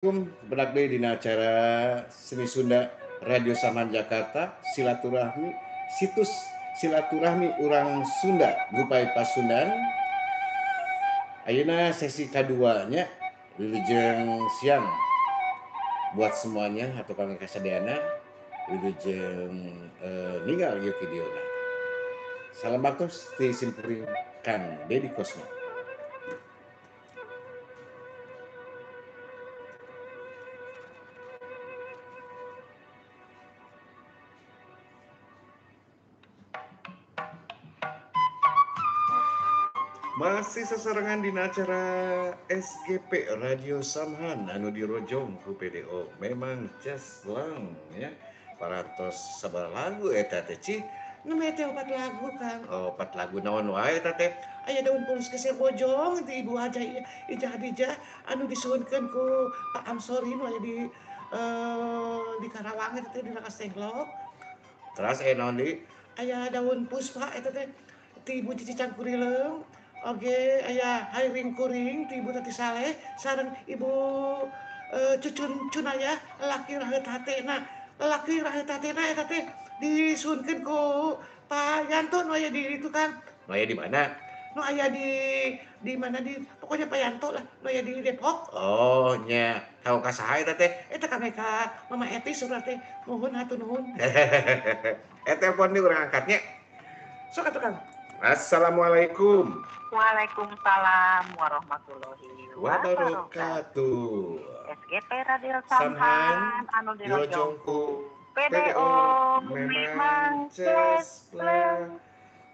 Benak deui dina acara Seni Sunda Radio Samhan Jakarta, silaturahmi situs silaturahmi urang Sunda Gupai Pasundan. Ayeuna sesi kaduanya, wilujeng siang buat semuanya atau kang kasadayana, wilujeng ninggal ieu videona. Salam baktos ti simkuring Kang Dedi Kosmo. Masih sesarengan dina acara SGP Radio Samhan anu dirojong ku PDO. Memang ceslang ya. Parantos sabaraha lagu eta teh cih. Nembe teh 4 lagu Kang. Oh, 4 lagu naon wae eta teh? Aya daun pulus keser bojong ti Ibu Hajah Ijah Hadijah anu disuhunkeun ku Pak Amsori nu aya di Karawang eta teh di Rangkas Tenglok. Terus aya naon deui? Aya daun puspa eta teh ti Ibu Cici Cangkurileung. Oke, aya hiring kuring ti Ibu Tati Saleh sareng Ibu Cucun Cunaya laki raheut hatena. Laki raheut hatena eta teh disuhunkeun ku Pak Yanto nu aya di itu Kang. Nu aya di mana? Nu aya di mana di pokoknya Pak Yanto lah, nu aya di Depok. Oh nya, tahu ka saha eta teh? Eta ka mereka Mama Eti surat teh. Nuhun hatur nuhun. Telepon deui urang angkatnya. Sok atuh Kang. Assalamualaikum. Waalaikumsalam warahmatullahi wabarakatuh. SGP Radio Samhan anu dirojong ku PDO memang cespleng.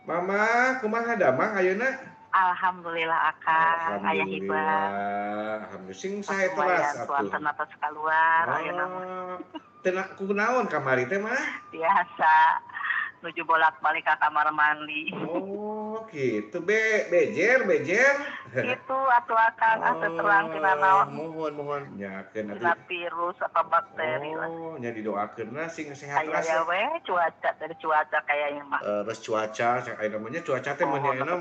Mama, kumaha damang ayeuna? Alhamdulillah akang, aya hibah. Alhamdulillah sing sae teras atuh. Suanten atos kaluar ayeuna mah. Teu kunaon kamari teh mah? Biasa. Nuju bolak-balik ke kamar mandi. Oh, gitu. Bejer. Gitu atuh akang, asa terang tina naon. Mohon nyakeun atuh. Tina virus atau bakteri lah. Oh, nya didoakeun lah sing sehat ras. Aya we cuaca dari cuaca kayaknya mah. Terus cuaca, aya namanya cuaca teh meuni ayeuna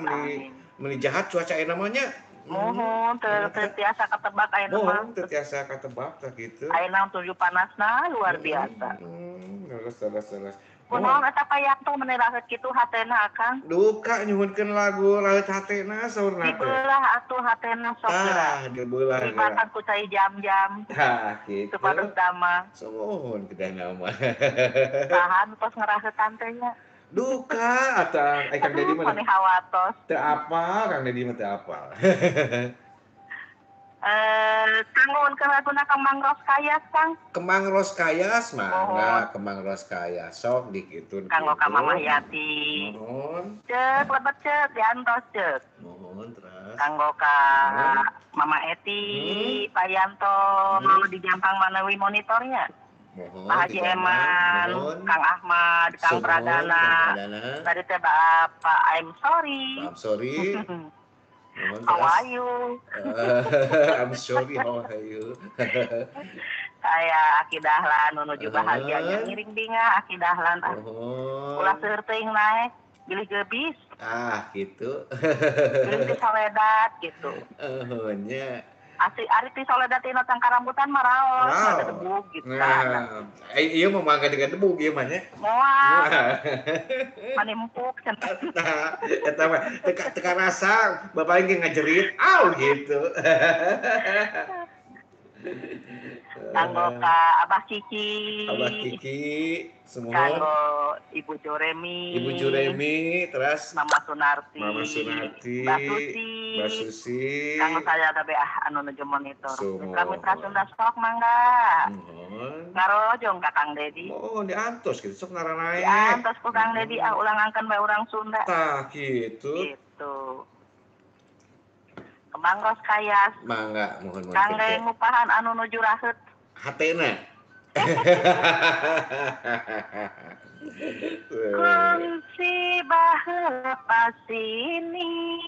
meuni jahat cuaca aya namanya. Mohon teu tiasa katebak ayeuna mah. Mohon teu tiasa katebak tah kitu. Ayeuna tuju panasna luar biasa. Terus. Kunaon eta Pak Yanto meni raheut kitu hatena akang? Duka nyuhunkeun lagu raheut hatena saurna teh. Dibelah atuh hatena sok geura. Ah, dibelah geura. Dimakan ku cai jam-jam. Tah kitu. Supados damang. Sumuhun kedahna mah. Tahan tos ngeraheutan teh nya. Duka atuh ai Kang Dedi mah. Meni hawatos. Teu apal Kang Dedi mah teu apal. Kang nuhunkeun laguna Kemang Ros Kayas Kang. Kemang Ros Kayas mangga Kemang Ros Kayas sok dikitun. Kanggo ka Mamah Yati. Mohon. Ceuk lebet ceuk diantos ceuk. Mohon terus. Kanggo ka Mama Eti, Pak Yanto di Jampang Manawi monitornya. Mohon. Pak Haji Eman, Kang Ahmad, Kang Pradana. Tadi teh Pak I'm sorry. I'm sorry. How are you? I'm sorry, how are you? Saya Aki Dahlan menuju bahagianya ngiring binga Aki Dahlan. Ulah seueur teuing naek, bilih geubis. Ah, gitu. Bilih ti soledat gitu. Nya. Asli ari ti soledat tina tangkar rambutan mah raos, ada debug gitu. Nah, ieu mah mangga dengan debug ieu mah nya. Moal. Mani empuk cenah. Tah, eta mah teu karasa bapak ge ngajerit, au gitu. Kanggo ka Abah Kiki. Abah Kiki, semua. Kanggo Ibu Juremi. Ibu Juremi, terus Mama Sunarti. Mama Sunarti. Mbak Susi. Mbak Susi. Kanggo saya tabe ah anu nuju monitor. Kami Sunda sok mangga. Mohon. Ngarojong ka Kang Dedi. Oh, diantos gitu sok naranae. Diantos ku Kang Dedi ah ulang angkeun bae urang Sunda. Tah kitu. Gitu. Kemang Ros Kayas. Mangga mohon. Kang ngupahan anu nuju raheut. Hatena. Kungsi baheula pasini